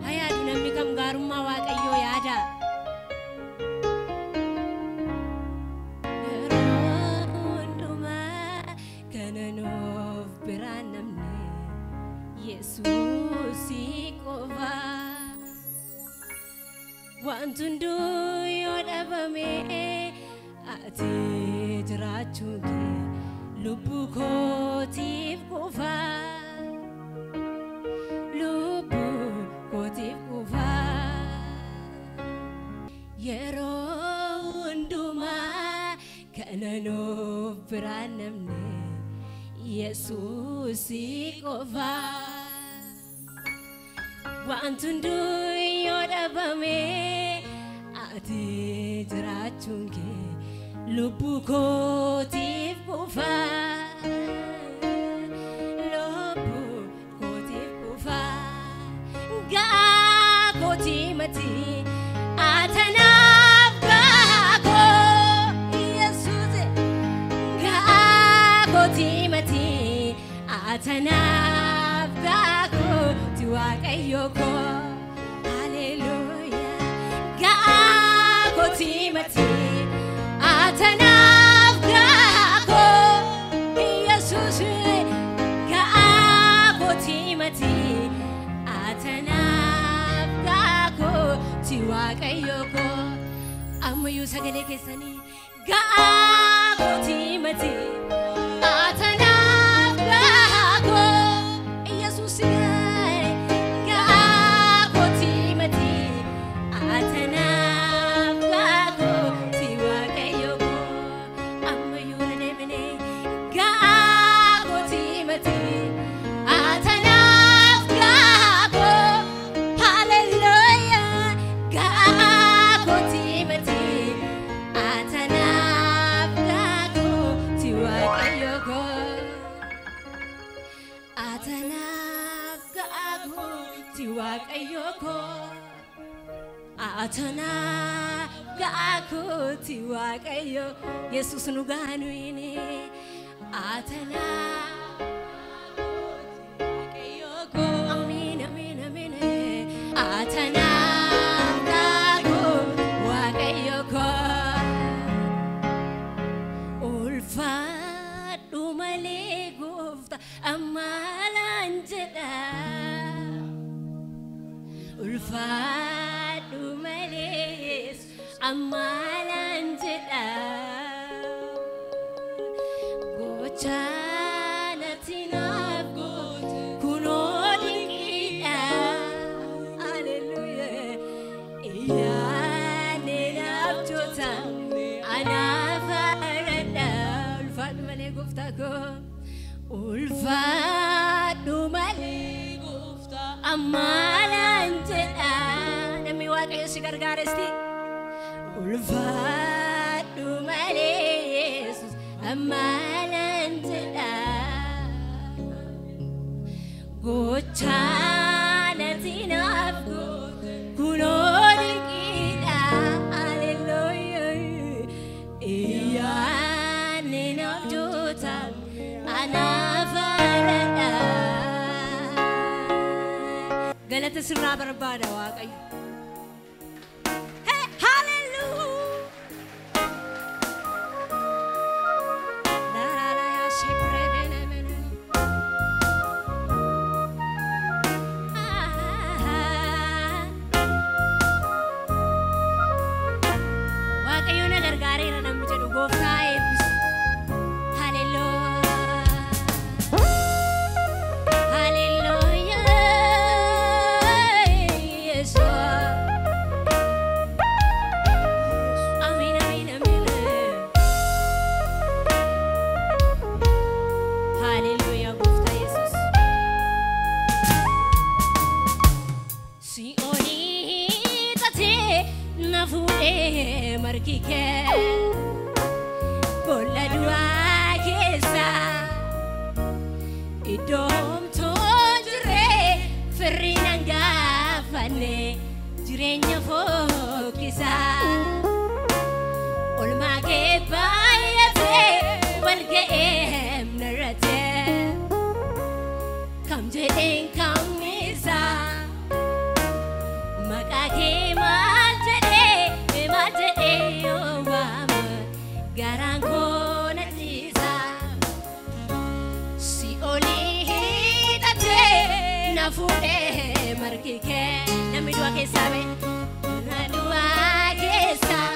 Hayaadu namni kam gaarummaa Waaqayyoo yaada. Yeroo hundumaa kana nuuf biraan namni Yesuusii qofa. Wanti hunduu yoo dhabame ati jiraachuun kee lubbuu kootiif qofa. Lubbuu kootiif qofa. Yeroo hundumaa kana nuuf biraan namni Yesuusii qofa. Wanti hunduu yoo dhabame ati jiraachuun kee lubbuu kootiif qofa. Lubbuu kootiif qofa. Gaa kootii mati atanaaf gaa koo Yesuus. Gaa kootii mati atanaaf gaa kooti Waaqayyo koo. Haleluuyaa. Gaa kootii mati atanaaf gaa koo Yesuus. Gaa kootii mati atanaaf gaa kooti Waaqayyo koo. Ammayyuu sagalee keessanii gaa kootii mati atanaaf gaa koo Yesuus gaa kootii mati atanaaf gaa kooti Waaqayyo koo. Ammayyuu na deemine gaa kootii mati atanaaf gaa koo. Hallelujah. Gaa kootii mati atanaaf gaa kooti Waaqayyo koo. Atanaaf gaa kooti Waaqayyo koo. Atanaaf gaa kooti Waaqayyo. Yesuus nu gaanuine. Atanaaf Waaqayyo koo. Ameen, ameen, ameen. Atanaaf gaa kooti Waaqayyo koo. Ulfaadhu malee gooftaa amaalaan jedha. Ulfaadhu malee Yesuus amaalaan jedha. Gochaa natti naaf goote kunoo dinqiidha. Haleluuyaa. Iyyaane naaf joota anaaf haradha. Ulfaadhu malee gooftaa koo. Ulfaadhu malee gooftaa amaalaan jedha. Namni Waaqayyo si gargaaresti. Ulfaadhu malee Yesuus amaalaan jedha. Gochaa natti naaf goote kunoo dinqiidha. Haleluuyaa. Iyyaane naaf joota anaaf haradha. Galata sirraa barbaada Waaqayyo. Hey, hallelujah. La la la ya shepre bene bene. Ah. Waaqayyo na gargaareera namni jedhu gooftaa eebbisu. Haleluuyaa. Haleluuyaa. Yesuus. Ameen, ameen, ameen. Haleluuyaa gooftaa Yesuus. Si'oolii taatee na fuudhee margi kee boolla du'aa keessa iddoo homtuu jirree firri nan gaafanne jireenya fokkisaa. Olmaa kee baay'atee wal ga'ee narratee kam jedheen kamnisaa. Maqaa kee maal jedhee yoo waama garaan koo na ciisa. Si olii hidhatee na fuudhee margi kee namni du'a keessaa ba'e na du'a keessaa.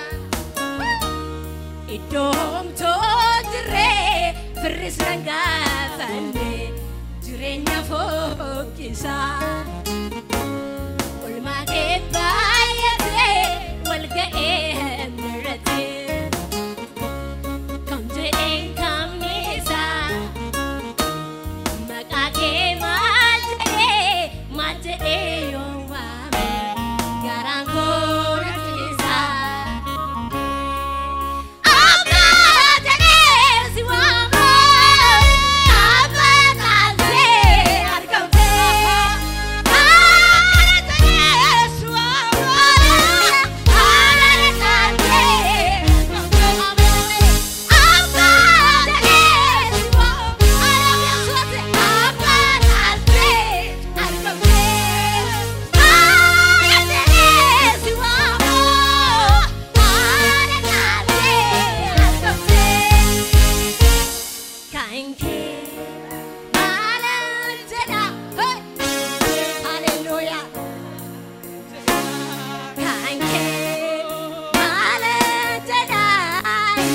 Iddoo homtoo jirree firris nan gaafanne jireenya fokkisaa. Olmaa kee baay'atee wal ga'ee mirratee kan jedheen kamnisaa. Maqaa kee maal jedhee yoo waame garaan koo na ciisa. Abbaa jedhee si waama, abbaa taatee argamtee. Haadha jedhee si waama, haadha taatee argamtee. Abbaa jedhee si waama, abbaa taatee argamtee. Haadha jedhee si waama, haadha taatee argamtee. Kan kee maalan jedha, hey! Hallelujah. Kan kee maalan jedha,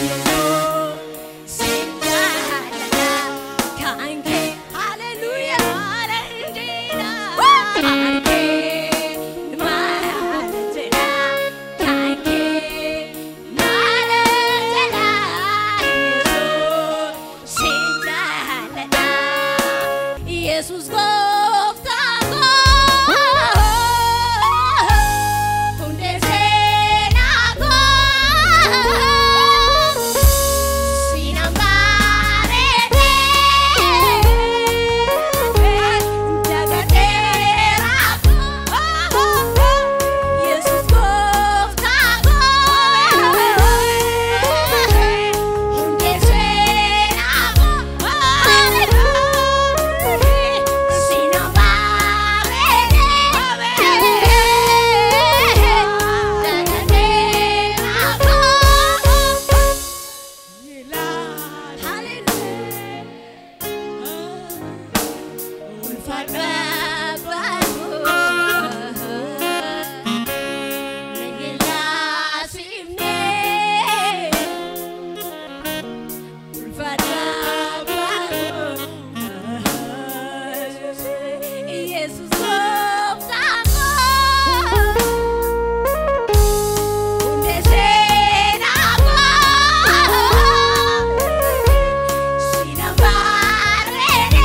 Yesuus sin jaalladha. Kan kee hallelujah maalan jedha. Kan kee maalan jedha, kan kee maalan jedha, Yesuus sin jaalladha. Yesuus gooftaa koo, hundee seenaa koo, siinaan bareedee, dagateera koo. Yesuus gooftaa koo, hundee seenaa koo, siinaan bareedee, dagateera koo. Hallelujah. Ulfaadha baay'ee nageenya simnee. Ulfaadha baay'ee Yesuus gooftaa koo. Hundee seenaa koo, siinaan bareedee,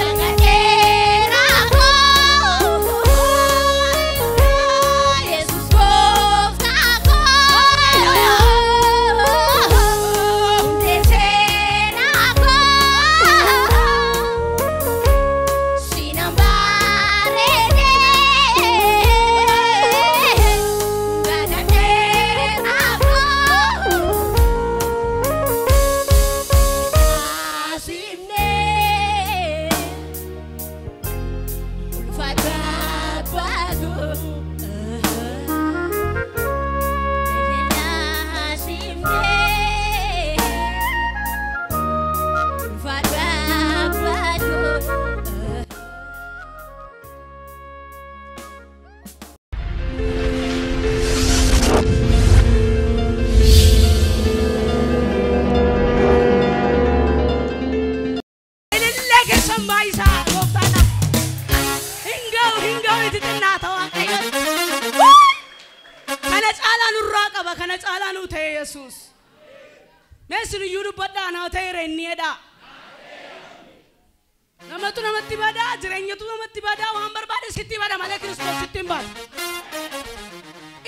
dagateera koo. Yesuus gooftaa koo, hundee seenaa koo, siinaan bareedee, dagateera koo. Asimnee ulfaadha baatu. Asimnee ulfaadha baatu. Ilillee keessan baay'isaa gooftaadhaaf. Hin ga'u hin ga'u itti xinnaata Waaqayyo. Kana caalaa nurraa qaba kana caalaa nuu ta'e Yesuus. Mee isin iyyuu dubbadhaa naa ta'eera inni jedhaa. Namatu namatti badaa jireenyatu namatti badaa waan barbaade sitti bada malee Kiristoos sitti hin badu.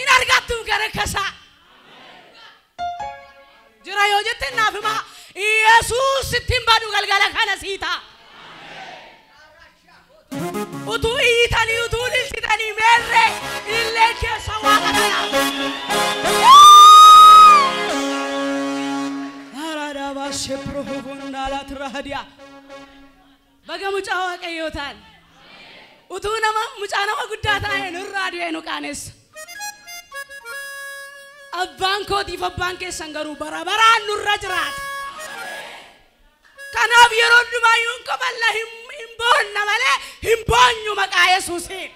In argattu gara kasaa. Jira yoo jette naaf himaa Yesuus sitti hin badu galgala kana sii ta'a. Utuu iyyitanii utuu ililchitanii meerree ilillee keessa waaqa kana. Baga mucaa Waaqayyoo ta'an. Utuu nama mucaa nama guddaa ta'e nurraa du'ee nu qaanessa. Abbaan kootiif abbaan keessan garuu bara baraan nurra jiraata. Kanaaf yeroo hundumaayyuu hin kofalla hin boonna malee hin boonyu maqaa Yesuusiin.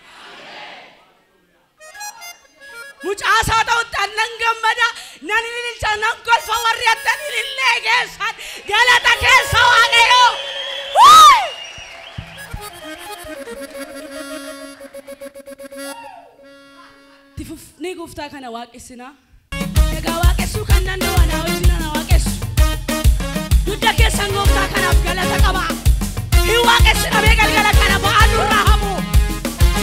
Mucaa isaa ta'utti annan gammada, nan ililcha, nan kolfa warri attan ilillee keessan galata keessa Waaqayyoo. Tifufnee gooftaa kana waaqessinaa. Egaa waaqessuu kan danda'u anaa wajjin ana waaqessu. Dugda keessan gooftaa kanaaf galata qaba. Hin waaqessina mee galgala kana ba'aa nurraa hamu.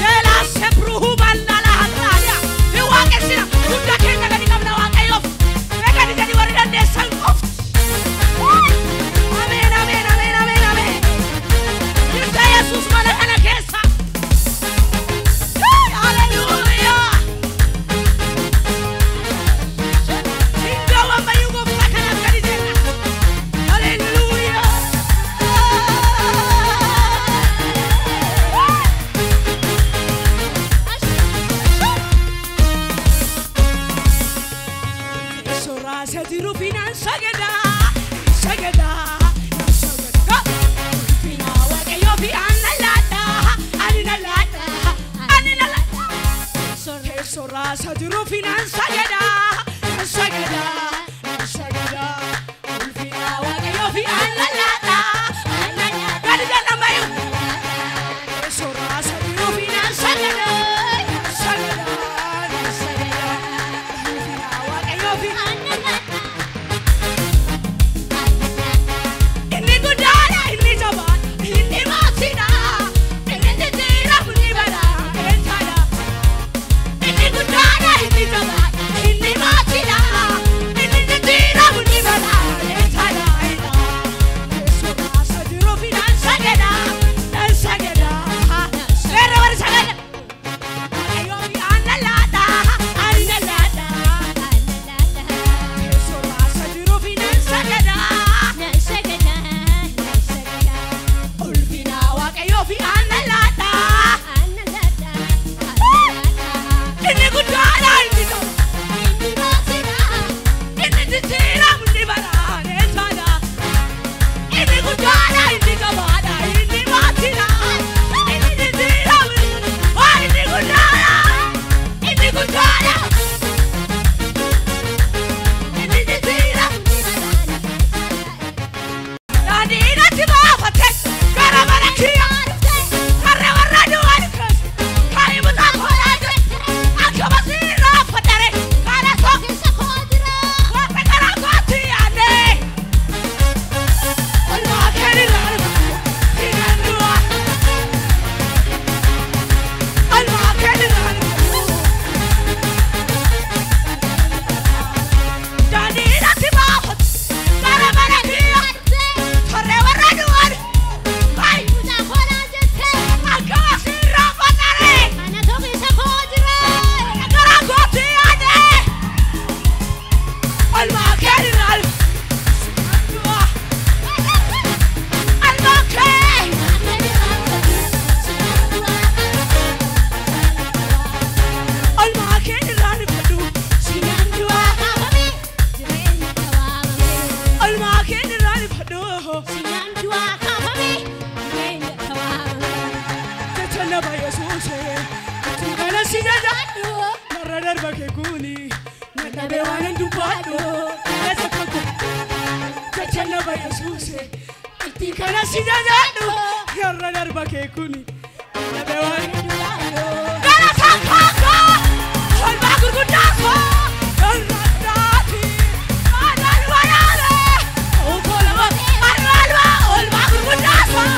Jeelaa sebruhuu bal'aa har'aadha. Hin waaqessina dugda keenya gadi qabna Waaqayyoof. Mee gadi gadi warri dandeessan qofti. Ameen ameen ameen ameen ameen. Dugda Yesuus mana kana keessa. Haleluuyaa. Hin gawwammayyuu gooftaa kanaaf gadi jenna. Haleluuyaa. Soraasa jiru finaan sagadaa, sagadaa, sagadaa. Finaa Waaqayyoo fi aannan laadhaa, ani na laadhaa, ani na laadhaa. Soraasa jiru finaan sagadaa, sagadaa, sagadaa. Finaa Waaqayyoo fi aannan laadhaa, aannan laadhaa. Gadi jedhamayyuu. Soraasa jiru finaan sagadaa, sagadaa, sagadaa. Finaa Waaqayyoo fi Inni guddaadha, inni jabaadha, inni maatiidha, inni jijjiiramu ni badha, inni guddaadha, inni jabaadha, inni maatiidha, inni jijjiiramu ni badha, Soraasa jiru finaan sagadaa, sagadaa. Seera warri sagada. Waaqayyoo fi aannan laadhaa, aannan laadhaa. Soraasa jiru finaan sagadaa. Ulfina Waaqayyoo fi aannan laadhaa. Inni guddaadha, inni jabaadha, inni jijjiiramu ni badha, inni guddaadha, inni jabaadha, inni maatiidha, inni jijjiiramu, inni guddaadha, inni guddaadha, inni jijjiiramu. Daandii irratti baafate gara mana kiyyaa harree warra du'an keessa kan mucaa koolaa jire akka masiirraa fadare kana warra karaa kootti yaadne olmaa keenirraa hinaan du'a olmaa keenirraa daandii irratti baafate gara mana kiyyaa harree warra du'an akka masiirraa fadare karaa kootti yaadne olmaa keenirraa du'a olmaa kee. Olmaa keenirraa ni fadhu sinaan du'a olmaa keenirraa ni fadhu jecha nama Yesuus itti kana si jajaadhu narra darba kee kuni na dhabee waan hin dubbadhu jecha koo jecha nama Yesuus itti kana si jajaadhu narra darba kee kuni na dhabee waan hin dubbadhu gara sakkaakoo olmaa gurguddaa koo irra daati maadaan waraane okolama arwalwa olmaa gurguddaa koo.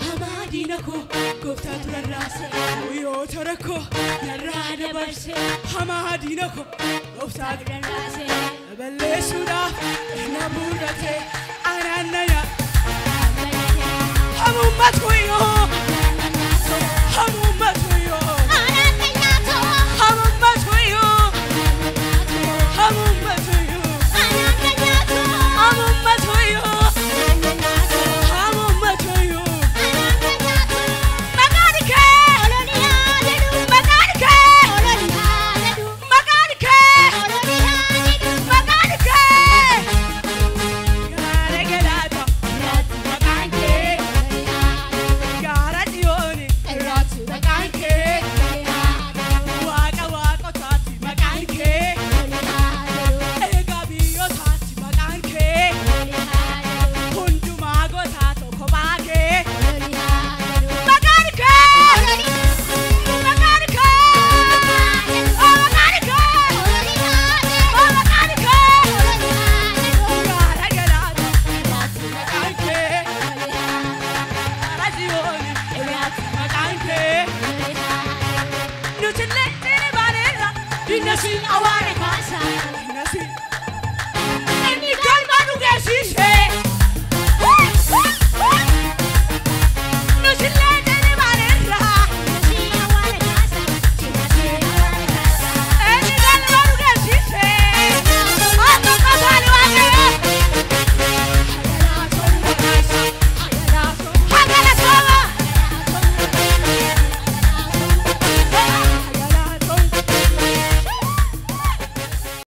Hamaa diina koo gooftaatu rarraase, guyyoota rakkoo narraa dabarse. Hamaa diina koo gooftaatu rarraase. Balleessuudhaaf na mudate anaannaya. Hamummatu yoo, hamummatu yoo, hamummatu yoo, hamummatu yoo, hamummatu yoo, hamummatu yoo. Maqaan kee, maqaan kee, maqaan kee, maqaan kee. Gaara galaata, maqaan kee, gaara dhiyooni, maqaan kee, waaqa waaqotaati, maqaan kee, eegaa biyyootaati, maqaan kee, hundumaa gootaa tokko baakee. Maqaan kee, maqaan kee, oh maqaan kee, oh maqaan kee. Gaara galaata, maqaan kee, gaara dhiyooni, maqaan kee. Nuti illee ni baaneerra, diinna siin awwaara.